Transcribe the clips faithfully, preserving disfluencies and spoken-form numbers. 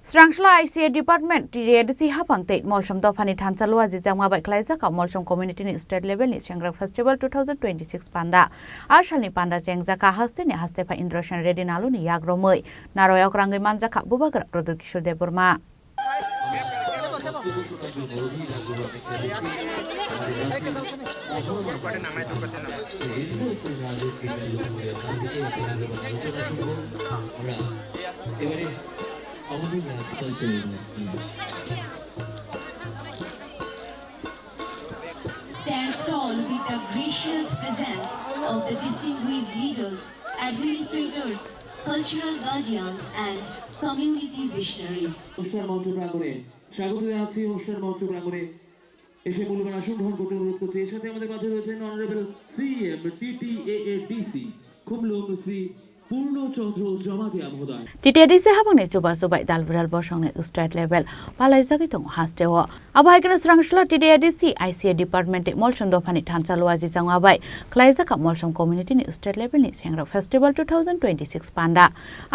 Srangsla I C A Department, T D A D C hapang tei Molsom dophani thansa luajijakma bai khlaijak Molsom community ni state level ni Sengkrak Festival two thousand twenty-six panda. A salni panda chengjak kha hasteni haste pha Indrasen Reddy Nalu ni yagromwi. Narwai okrangwi manjak kha Bubagra Pradyot Kishore Debbarma. Stands tall with the gracious presence of the distinguished leaders, administrators, cultural guardians, and community visionaries. অনুষ্ঠান মঞ্চ প্রাঙ্গণে স্বাগত জানাচ্ছি অনুষ্ঠান মঞ্চ প্রাঙ্গণে এসে মূল্যবান আসন গ্রহণ করতে অনুরোধ করছি। এর সাথে আমাদের মাঝে রয়েছেন অনারেবল সিইএম টিটিএএডিসি খুমলুং শ্রী পূর্ণচন্দ্র জমাতিয়া মহোদয়। T T A D C hapangni chubachu bai dal viral bosongni state level palaijagwi tongo hasteo. Abo hai kheno Srangsla T D A D C I C A department tei Molsom dophani thansa luajijakma bai khlaijak kha Molsom community ni state level ni Sengkrak Festival two thousand twenty-six panda.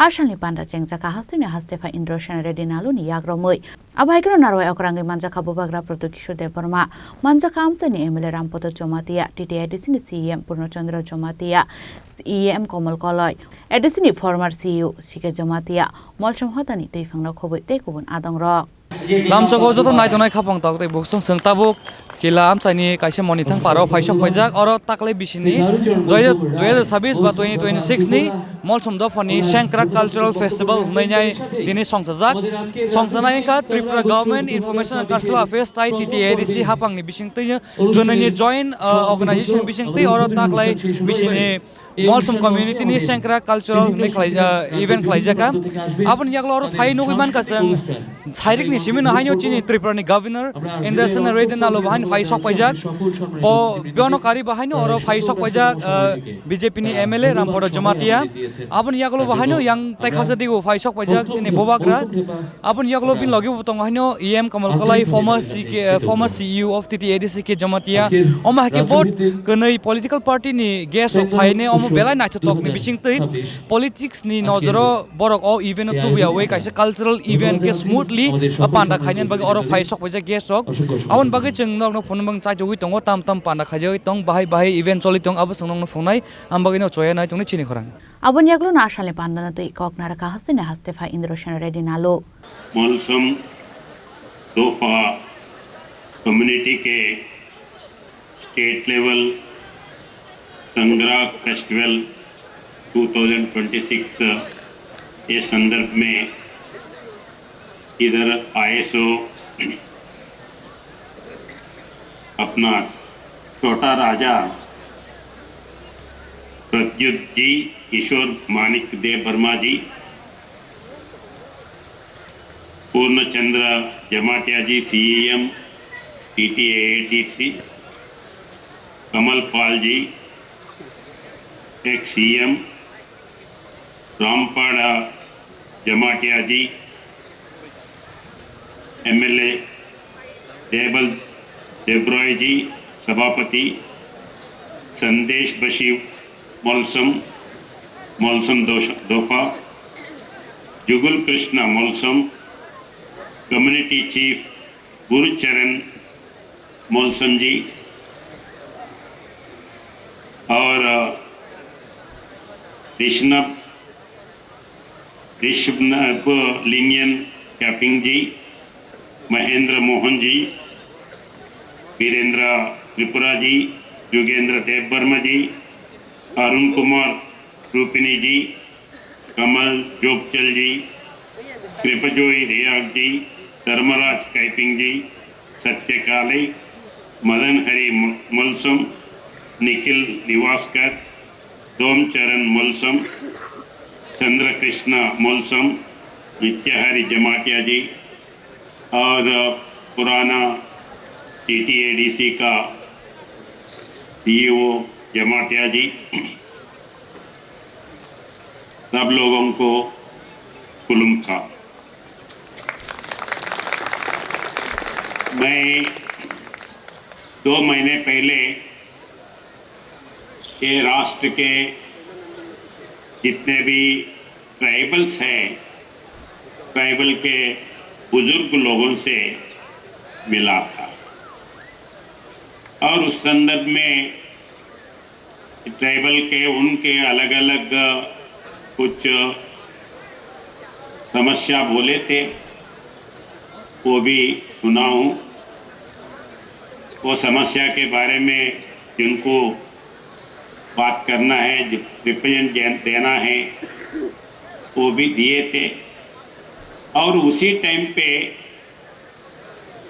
A salni panda chengjak kha hasteni haste pha Indrasen Reddy Nalu ni yagromwi. Abo hai kheno narwai okrangwi manjak kha Bubagra Pradyot Kishore Debbarma, manjak kha amchaini M L A Rampada Jamatia, T T A D C ni C E M Purno Chandra Jamatia, E M Komal Koloi, A D C ni former C E O C K Jamatia, Molsom hotani twiphangno khobwi tei kubun adongrok. Lamsogo joto naitongnai khapang tok tei buksong swng tabuk kila amchaini kaisa moni thang paro phaisok paijak oro taklai bisini dui hajar sabis ba twenty twenty-six ni Molsom dophani Sengkrak Cultural Festival hwnwi nai tini songchajak. Songchanai wngkha Tripura Government Information and Cultural Affairs tai T T A D C hapangni bisingtwi kwnwini joint, uh, organization bisingtwi oro taklai bisini Molsom community ni Sengkrak cultural hwnwi khlai-, uh, event khlaijak kha. Aboni yagulo oro phai nugwi mankha chwng Sairikni simi no haino chini Tripura ni Governor Indrasen Reddy Nalu bo haino phai sok paijak. Bo, bono kari bo haino oro phai sok paijak, ah, B J P ni M L A Rampada Jamatia. Aboni yagulo bo haino yang tai khaksa digo phai sok paijak chini Bubagra. Aboni yagulo bini logi bo tongo haino E M Kamal Kolai, former C K, former C E O of T T A D C K Jamatia. Omo hai khe bo kwnwi political party ni guest rok phaine omo belai naithotok ni bisingtwi politics ni nojoro borok o event o tubuyawi kaisa cultural event khe smoothly, ah, panda khainani bagwi oro phai sok paijak guest rok. Aboni bagwi chwng nokno phunukmung chaitugwi tongo, tam tam panda khaijagwi tong, bahai bahai event choli tong, abo chwng nokno phunuknai, ang bagwi no choya nai tongni chini khorang. Aboni yagulo no asalni panda no twi kok nara kahasini haste pha Indrasen Reddy Nalu. Molsom Dofa community ke state level Sangram festival two thousand twenty six के संदर्भ में इधर आए सो अपना छोटा राजा Pradyot ji, Kishore Manik Deb Barma ji, Purnachandra Jamatia ji, CEM TTAADC, Kamal Pal ji, ex CM, Rampada Jamatia ji, MLA Debal Debroy ji, सभापति संदेश बशी मोलसम, मोलसम दोष-, दोफा, जुगल कृष्णा मोलसम, कम्युनिटी चीफ गुरुचरण मोलसम जी और, अ, ऋषभ ऋषभनाभ लिंगन कैपिंग जी, महेंद्र मोहन जी, वीरेंद्र त्रिपुरा जी, युगेंद्र देव वर्मा जी, अरुण कुमार रूपिनी जी, कमल जोगचल जी, कृपजोई रियाग जी, धर्मराज कैपिंग जी, सत्यकाली, मदन हरि म-, मलसम, निखिल निवासकर, दोमचरण मलसम, चंद्रकृष्ण मलसम, नित्यहरि जमाटिया जी और पुराना टीटीएडीसी का सीईओ जमाटिया जी, सब लोगों को खुलुमखा। मैं दो महीने पहले ये राष्ट्र के जितने भी ट्राइबल्स हैं, ट्राइबल के बुजुर्ग लोगों से मिला था और उस संदर्भ में ट्राइबल के उनके अलग-अलग कुछ समस्या बोले थे, वो भी सुना हूँ। वो समस्या के बारे में जिनको बात करना है, रिप्रेजेंट देना है, वो भी दिए थे। और उसी टाइम पे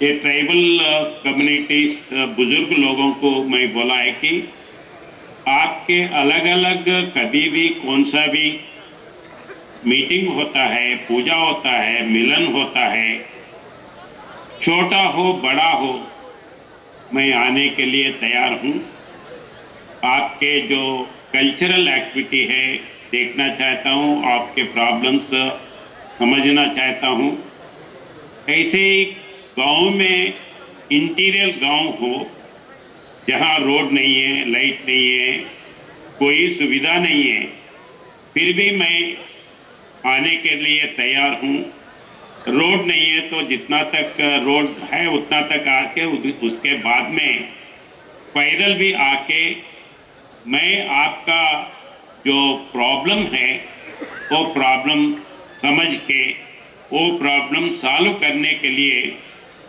ये ट्राइबल कम्युनिटीज बुजुर्ग लोगों को मैं बोला है कि आपके अलग-अलग कभी भी कौन सा भी मीटिंग होता है, पूजा होता है, मिलन होता है, छोटा हो बड़ा हो, मैं आने के लिए तैयार हूँ। आपके जो कल्चरल एक्टिविटी है, देखना चाहता हूँ, आपके प्रॉब्लम्स समझना चाहता हूँ। ऐसे ही गाँव में, इंटीरियर गाँव हो, जहाँ रोड नहीं है, लाइट नहीं है, कोई सुविधा नहीं है, फिर भी मैं आने के लिए तैयार हूँ। रोड नहीं है तो जितना तक रोड है उतना तक आके उस-, उसके बाद में पैदल भी आके मैं आपका जो प्रॉब्लम है वो प्रॉब्लम समझ के वो प्रॉब्लम सॉल्व करने के लिए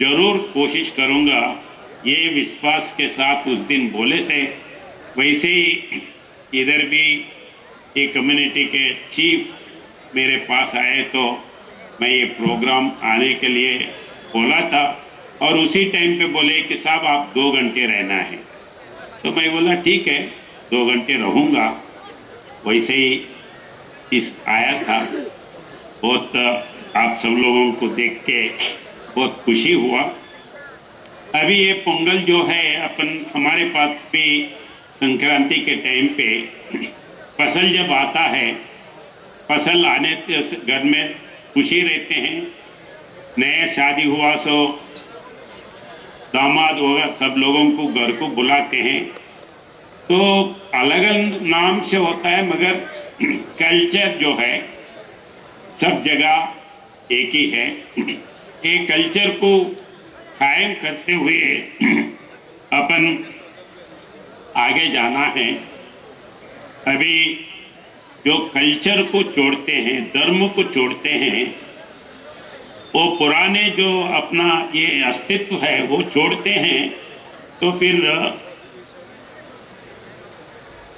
जरूर कोशिश करूँगा। ये विश्वास के साथ उस दिन बोले थे। वैसे ही इधर भी ये कम्युनिटी के चीफ मेरे पास आए तो मैं ये प्रोग्राम आने के लिए बोला था और उसी टाइम पे बोले कि साहब आप दो घंटे रहना है। तो मैं बोला ठीक है, दो घंटे रहूँगा। वैसे ही इस आया था। बहुत आप सब लोगों को देख के बहुत खुशी हुआ। अभी ये पोंगल जो है अपन हमारे पास भी संक्रांति के टाइम पे फसल जब आता है, फसल आने से घर में खुशी रहते हैं। नया शादी हुआ सो दामाद वगैरह सब लोगों को घर को बुलाते हैं। तो अलग अलग नाम से होता है मगर कल्चर जो है सब जगह एक ही है। ये कल्चर को कायम करते हुए अपन आगे जाना है। अभी जो कल्चर को छोड़ते हैं, धर्म को छोड़ते हैं, वो पुराने जो अपना ये अस्तित्व है वो छोड़ते हैं तो फिर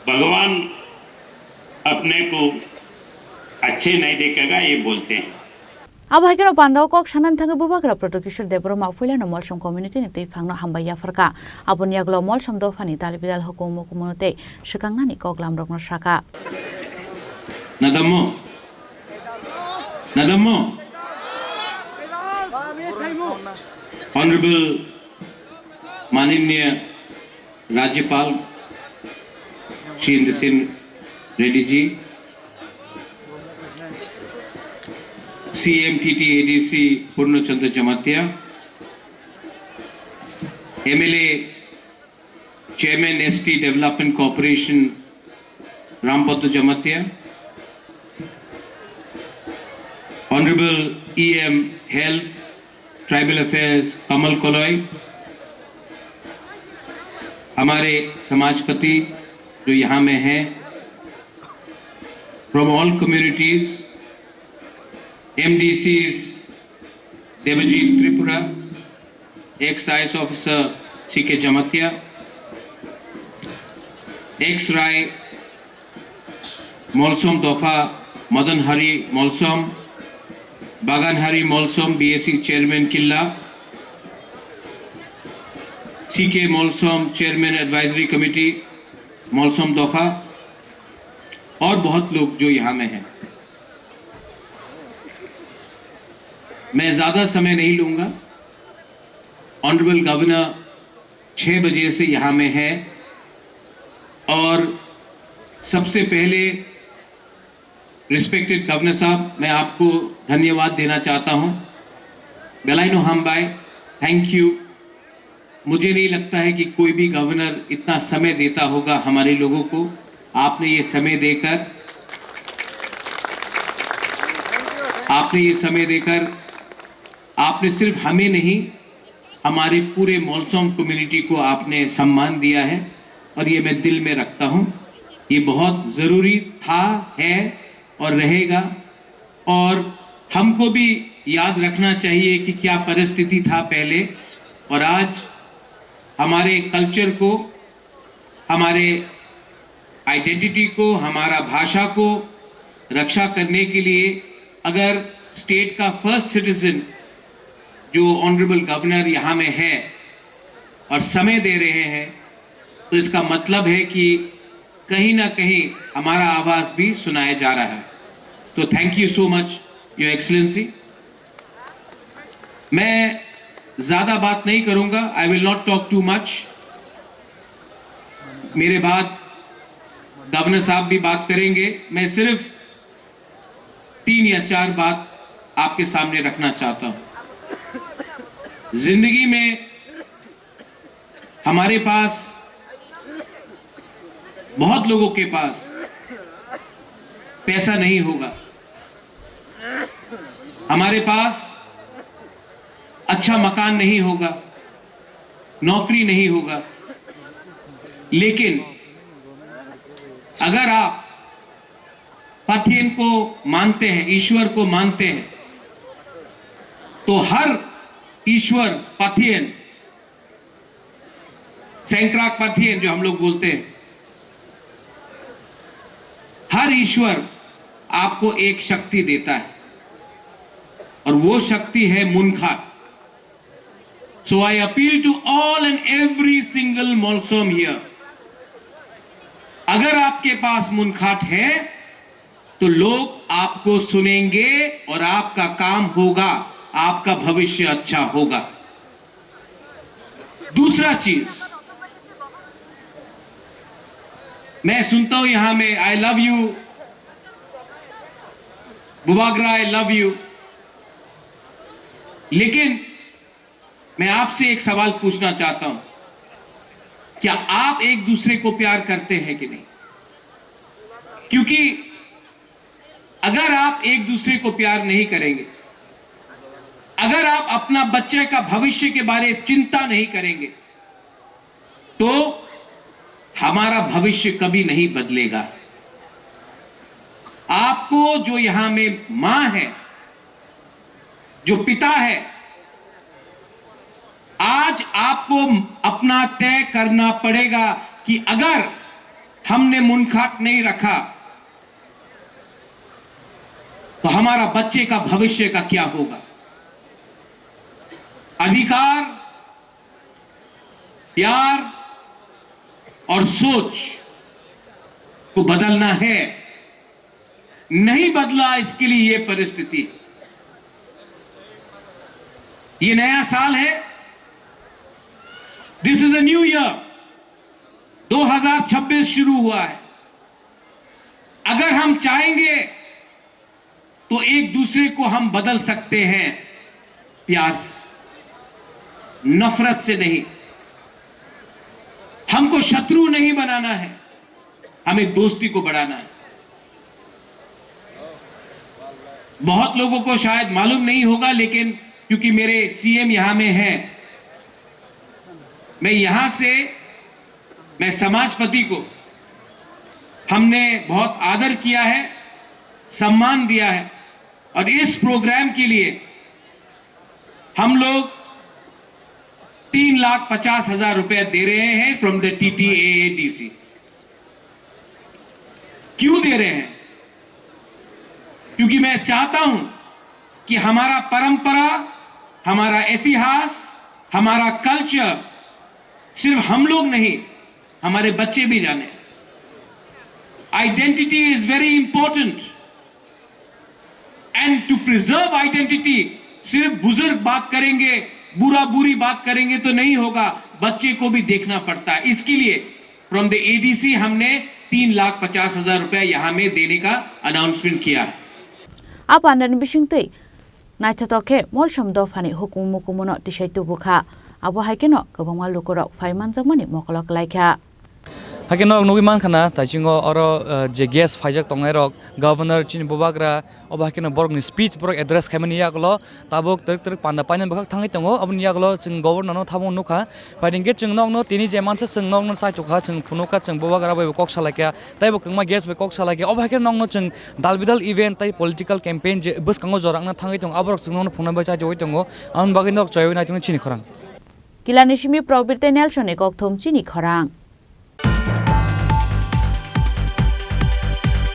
भगवान अपने को अच्छे नहीं देखेगा, ये बोलते हैं। Abo hai kheno pandao kok sanani thangwi Bubagra Proto Kishore Debbarma puilano Molsom community ni twi phangno hambai yapharkha. Aboni yagulo Molsom dophani dal bidal hukumu kumuno tei swkangnani koklamrokno sakha. Nadamo, nadamo, Honorable Mananiya Rajyapal Shri Indrasen Reddy ji, C M T T A D C Purna Chandra Jamatia, M L A Chairman S T Development Corporation Rampadma Jamatia, Honorable E M Health Tribal Affairs कमल कोलोई, हमारे समाजपति जो यहाँ में हैं, from all communities, M D Cs, Debajit Tripura, ex I A S officer C K Jamatia, ex R I Molsom Dopha Madan Hari Molsom, Bagan Hari Molsom B A C chairman Killa, C K Molsom chairman advisory committee Molsom Dopha और बहुत लोग जो यहाँ में हैं। मैं ज़्यादा समय नहीं लूँगा। ऑनरेबल गवर्नर छः बजे से यहाँ में है और सबसे पहले रिस्पेक्टेड गवर्नर साहब, मैं आपको धन्यवाद देना चाहता हूँ। Belai no hambai, thank you। मुझे नहीं लगता है कि कोई भी गवर्नर इतना समय देता होगा हमारे लोगों को। आपने ये समय देकर आपने ये समय देकर आपने सिर्फ हमें नहीं, हमारे पूरे मोलसोम कम्युनिटी को आपने सम्मान दिया है और ये मैं दिल में रखता हूँ। ये बहुत ज़रूरी था, है और रहेगा। और हमको भी याद रखना चाहिए कि क्या परिस्थिति था पहले और आज। हमारे कल्चर को, हमारे आइडेंटिटी को, हमारा भाषा को रक्षा करने के लिए अगर स्टेट का फर्स्ट सिटीजन जो ऑनरेबल गवर्नर यहाँ में है और समय दे रहे हैं, तो इसका मतलब है कि कहीं ना कहीं हमारा आवाज़ भी सुनाया जा रहा है। तो thank you so much, Your Excellency। मैं ज़्यादा बात नहीं करूँगा, I will not talk too much। मेरे बाद गवर्नर साहब भी बात करेंगे। मैं सिर्फ तीन या चार बात आपके सामने रखना चाहता हूँ। जिंदगी में हमारे पास, बहुत लोगों के पास पैसा नहीं होगा, हमारे पास अच्छा मकान नहीं होगा, नौकरी नहीं होगा, लेकिन अगर आप पथियन को मानते हैं, ईश्वर को मानते हैं, तो हर ईश्वर पथियन, सैंक्राक पथियन जो हम लोग बोलते हैं, हर ईश्वर आपको एक शक्ति देता है और वो शक्ति है मुनखाट। So I appeal to all and every single Molsom here, अगर आपके पास मुनखाट है तो लोग आपको सुनेंगे और आपका काम होगा, आपका भविष्य अच्छा होगा। दूसरा चीज, मैं सुनता हूं यहां में, "I love you Bubagra, I love you," लेकिन मैं आपसे एक सवाल पूछना चाहता हूं, क्या आप एक दूसरे को प्यार करते हैं कि नहीं? क्योंकि अगर आप एक दूसरे को प्यार नहीं करेंगे, अगर आप अपना बच्चे का भविष्य के बारे चिंता नहीं करेंगे, तो हमारा भविष्य कभी नहीं बदलेगा। आपको जो यहां में मां है, जो पिता है, आज आपको अपना तय करना पड़ेगा कि अगर हमने मुनखाट नहीं रखा, तो हमारा बच्चे का भविष्य का क्या होगा। अधिकार, प्यार और सोच को बदलना है। नहीं बदला, इसके लिए ये परिस्थिति। ये नया साल है, this is a new year। दो हज़ार छब्बीस शुरू हुआ है। अगर हम चाहेंगे तो एक दूसरे को हम बदल सकते हैं, प्यार से, नफरत से नहीं। हमको शत्रु नहीं बनाना है, हमें दोस्ती को बढ़ाना है। बहुत लोगों को शायद मालूम नहीं होगा, लेकिन क्योंकि मेरे सीएम यहां में हैं, मैं यहां से, मैं समाजपति को हमने बहुत आदर किया है, सम्मान दिया है, और इस प्रोग्राम के लिए हम लोग तीन लाख पचास हजार रुपए दे रहे हैं from the T T A A D C। क्यों दे रहे हैं? क्योंकि मैं चाहता हूं कि हमारा परंपरा, हमारा इतिहास, हमारा कल्चर सिर्फ हम लोग नहीं, हमारे बच्चे भी जाने। Identity is very important। And to preserve identity, सिर्फ बुजुर्ग बात करेंगे, बूढ़ा बूढ़ी बात करेंगे तो नहीं होगा, बच्चे को भी देखना पड़ता है। इसके लिए from the A D C हमने तीन लाख पचास हजार रुपया यहां में देने का अनाउंसमेंट किया है। A pandani bisingtwi naithothok khe Molsom dophani hukumu kumuno tisai tubukha. Abo hai kheno kwbangma lukurok phai manjakmani mokolo klaikha. Hakhe norok nugwi mankha na, taisingo oro, uh, je guest phaijak tongnai rok, governor chini bubagra, obo hakhe no borokni speech borok address khaimani yagulo tabuk twrwk twrwk panda painani bwkhak thangwi tongo. Oboni yagulo chwng governor no tamo nukha. Phaidi hwnkhe chwng nokno tini je mansa chwng nokno chaitokha, chwng phunukha, chwng bubagra bai bo kok salaikha, tei bo kwngma guest bai kok salaikha. Obo hakhe nokno chwng dal bidal event tei political campaign je bwskango jorakna thangwi tongo, aborok chwng nokno phunukna bai chaitogwi tongo. Aboni bagwi nok choiwi naitongo chini khorang. Kilani simi Probir tei Nelson ni kokthum chini khorang.